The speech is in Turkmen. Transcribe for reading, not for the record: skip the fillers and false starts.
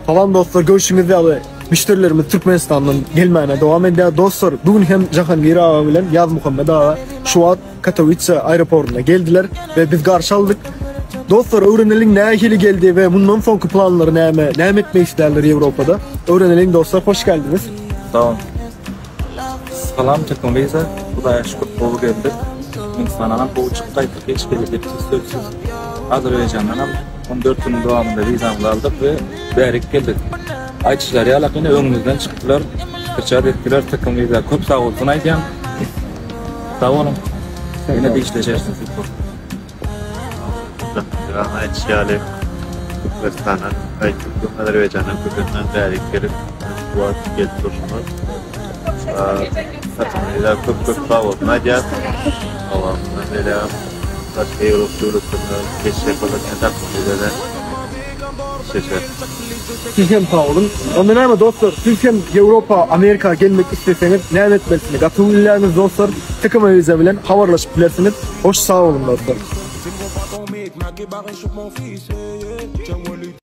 Salam dostlar, görşüňiz ýaly müşderilerimiz Türkmenistandan gelmäne dowam edýär. Dostlar, bu gün hem Jahangir aga bilen Ýazmuhammet aga şu wagt Katowice aeroportuna geldiler we biz garşy aldyk. Dostlar, öwreneliň nähili geldi we mundan soňky planlary näme, näme etmek isleýärler Ýewropada? Öwreneliň dostlar, hoş geldiňiz. Sag boluň. Salam Türkmen Visa, Hudaýa şükür gowy geldik. Türkmenistandanam gowy çykyp gaýtdyk hiç hili gepsiz sözsüz. Azerbaýjandanam 14 günüň dowamynda wizamyzy aldyk we bärik geldik. Aýdyşlary ýalak ine öňümizden çykdylar, skrçat etdiler Türkmen Visa köp sag bolsun aýdýan. Sag boluň. Ýene dişleşeris nesip bolsa. Ýa aýdyşy ýaly, Türkmenistandan gaýdyp, Azerbaýjandan köpenden bärik gelip, şu wagt gelip durşumyz. Saçyňyza köp köp sag bolsun aýdýas. Hawa, mundan beýlägem başga Ýewropa döwletlerine geçjek bolsak ýene Saçyňyza işleşeris. Siz hem sag boluň. Onda näme dostlar, siz hem Ýewropa, Amerika gelmek isleseňiz näme etmelisiniz? Gaty bilýäňiz dostlar, TKM Visa bilen habarlaşyp bilersiňiz. Hoş sag boluň dostlar.